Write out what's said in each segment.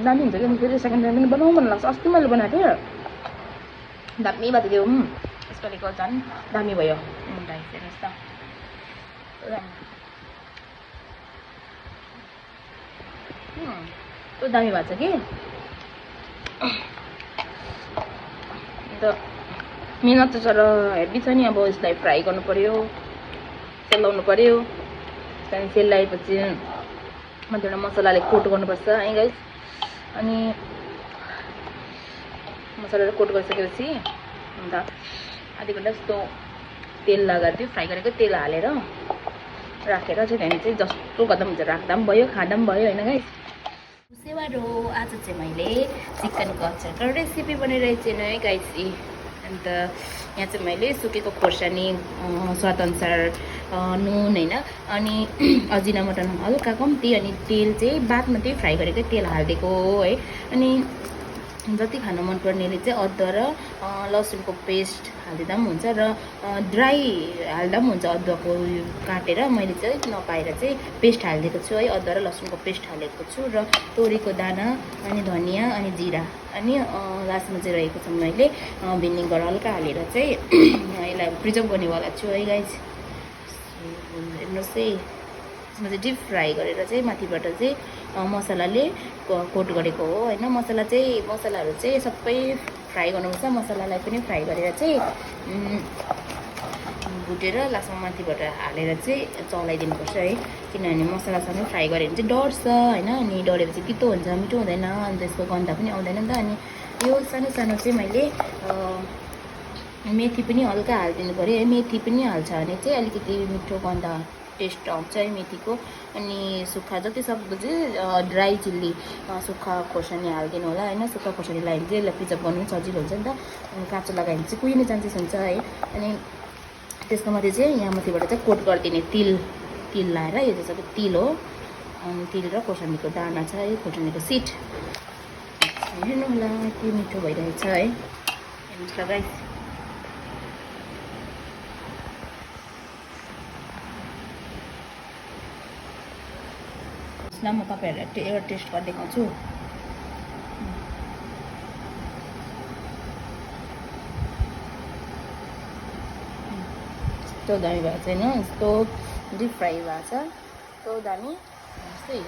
दामी हुन्छ कि फेरि सेकेन्ड टाइम पनि बनाउँ मन लाग्छ। अस्ति मैले बनाएको थिएँ दामी भएको थियो। यसपालिको झन् दामी भयो। गाइस हेर्नुहोस् त त्यो दामी भएको छ कि। अन्त मिहिनेत छ र हेभी छ नि। अब यसलाई फ्राई गर्नु पर्यो, सेलाउनु पर्यो। त्यहाँदेखि सेलाएपछि मजाले मसलाले कोट गर्नुपर्छ है गाइस। अनि मसलाले कोट गरिसकेपछि अन्त आधी घन्टा जस्तो तेल लगाएर त्यो फ्राई गरेको तेल हालेर राखेर चाहिँ त्यहाँदेखि चाहिँ जस्तो गर्दा पनि हुन्छ, राख्दा पनि भयो खाँदा पनि भयो होइन गाइस। सेवारो आज चाहिँ मैले चिकनको अचारको रेसिपी बनाइरहेको छु है गाइस। अन्त यहाँ चाहिँ मैले सुकेको खोर्सानी स्वादअनुसार नुन होइन अनि अजिनामोटो हल्का कम्ती अनि तेल चाहिँ बादमा चाहिँ फ्राई गरेकै तेल हालिदिएको है। अनि जति खानु मनपर्नेले चाहिँ अदुवा र लसुनको पेस्ट हालिदिँदा पनि हुन्छ र ड्राई हाल्दा पनि हुन्छ। अदुवाको काटेर मैले चाहिँ नपाएर चाहिँ पेस्ट हालिदिएको छु है। अदुवा र लसुनको पेस्ट हालेको छु र तोरीको दाना अनि धनियाँ अनि जिरा अनि लास्टमा चाहिँ रहेको छ मैले भिनेगर हल्का हालेर चाहिँ यसलाई प्रिजर्भ गर्नेवाला छु है गाइस। हेर्नुहोस् है यसमा चाहिँ डिप फ्राई गरेर चाहिँ माथिबाट चाहिँ मसलाले कोट गरेको हो होइन। मसलाहरू चाहिँ सबै फ्राई गर्नुपर्छ। मसलालाई पनि फ्राई गरेर चाहिँ भुटेर लास्टमा माथिबाट हालेर चाहिँ चलाइदिनुपर्छ है। किनभने मसलासँग फ्राई गऱ्यो भने चाहिँ डढ्छ होइन। अनि डढेपछि तितो हुन्छ, मिठो हुँदैन, अनि त्यसको गन्ध पनि आउँदैन नि त। अनि यो सानो सानो चाहिँ मैले मेथी पनि हल्का हालिदिनु पऱ्यो है। मेथी पनि हाल्छ भने चाहिँ अलिकति मिठो गन्ध टेस्ट आउँछ है मेथीको। अनि सुक्खा जति सक्दो चाहिँ ड्राई चिल्ली सुक्खा खोर्सानी हालिदिनु होला होइन। सुक्खा खोर्सानी लगायो भने चाहिँ यसलाई प्रिजर्भ गर्नु पनि सजिलो हुन्छ नि त। अनि काँचो लगायो भने चाहिँ कुहिने चान्सेस हुन्छ है। अनि त्यसको माथि चाहिँ यहाँ माथिबाट चाहिँ कोट गरिदिने तिल लाएर, यो चाहिँ सबै तिल हो। अनि तिल र खोर्सानीको दाना छ है, खोर्सानीको सिड। हेर्नु होला के मिठो भइरहेछ है। हेर्नुहोस् ल गाइस। ल म तपाईँहरूलाई एउटा टेस्ट गरेर देखाउँछु। यस्तो दामी भएको छैन, यस्तो डिप फ्राई भएको छ, यस्तो दामी। जस्तै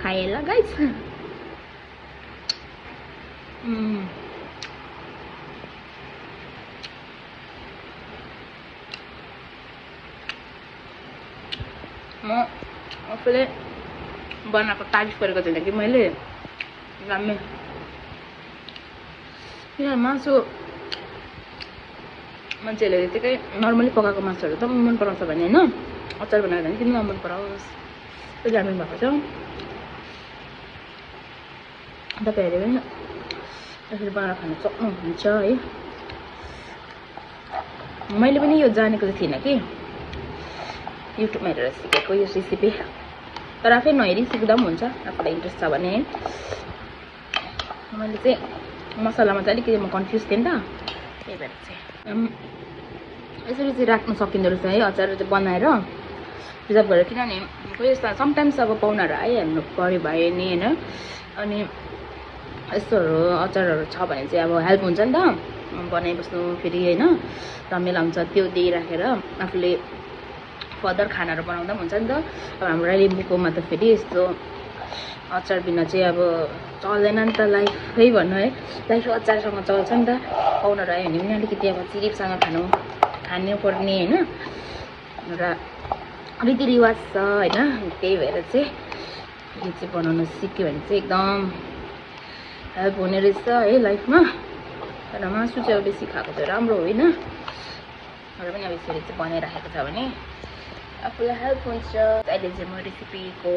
खाएँ ल गाइस। म आफूले बनाएको तारिफ गरेको छैन कि मैले दामी। किन मासु मान्छेहरूले त्यतिकै नर्मली पकाएको मासुहरू त मन पराउँछ भने होइन, अचार बनाएर भने किन नमन पराओस्, त्यो दामी भएको छ। तपाईँहरूले पनि यसरी बनाएर खान सक्नुहुन्छ है। मैले पनि यो जानेको चाहिँ थिइनँ कि, युट्युबमा हेरेर सिकेको यो रेसिपी। तर आफै नहेरी सिक्दा पनि हुन्छ आफूलाई इन्ट्रेस्ट छ भने। मैले चाहिँ मसलामा चाहिँ अलिकति म कन्फ्युज थिएँ नि त, त्यही भएर चाहिँ यसरी चाहिँ राख्नु सकिँदो रहेछ है अचार चाहिँ बनाएर प्रिजर्भ गरेर। किनभने कोही यस्तो समटाइम्स अब पाहुनाहरू आइहाल्नु पऱ्यो भयो नि होइन। अनि यस्तोहरू अचारहरू छ भने चाहिँ अब हेल्प हुन्छ नि त बनाइबस्नु फेरि होइन, रमाइलो हुन्छ। त्यो दिइराखेर आफूले फर्दर खानाहरू बनाउँदा पनि हुन्छ नि त। अब हाम्रो लिम्बूकोमा त फेरि यस्तो अचार बिना चाहिँ अब चल्दैन नि त, लाइफै भन्नु है। लाइफ अचारसँग चल्छ नि त। पाहुनाहरू आयो भने पनि अलिकति अब चिरिपसँग खानुपर्ने होइन र रीतिरिवाज छ होइन। त्यही भएर चाहिँ यो चाहिँ बनाउन सिक्यो भने चाहिँ एकदम हेल्प हुने रहेछ है लाइफमा। तर मासु चाहिँ अब बेसी खाएको चाहिँ राम्रो होइन, र पनि अब यसरी चाहिँ बनाइराखेको छ भने आफूलाई हेल्प हुन्छ। अहिले चाहिँ म रेसिपीको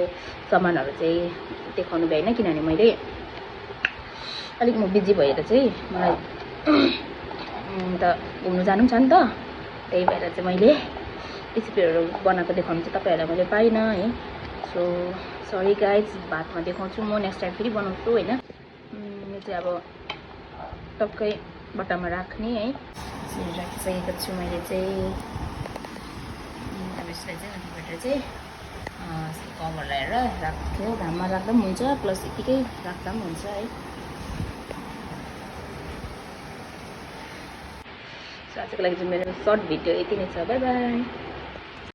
सामानहरू चाहिँ देखाउनु भएन किनभने मैले अलिक म बिजी भएर चाहिँ मलाई त घुम्नु जानु पनि छ नि त। त्यही भएर चाहिँ मैले रेसिपीहरू बनाएको देखाउनु चाहिँ तपाईँहरूलाई मैले पाइनँ है। सो सरी गाइज, भातमा देखाउँछु म नेक्स्ट टाइम फेरि बनाउँछु होइन। यो चाहिँ अब टक्कै बट्टामा राख्ने है, राखिसकेको छु मैले चाहिँ। अब यसलाई चाहिँ माथिबाट चाहिँ कभर ल्याएर राख्थ्यो घाममा राख्दा पनि हुन्छ प्लस यतिकै राख्दा पनि हुन्छ है आजको लागि चाहिँ मेरो सर्ट भिडियो यति नै छ बाई बाई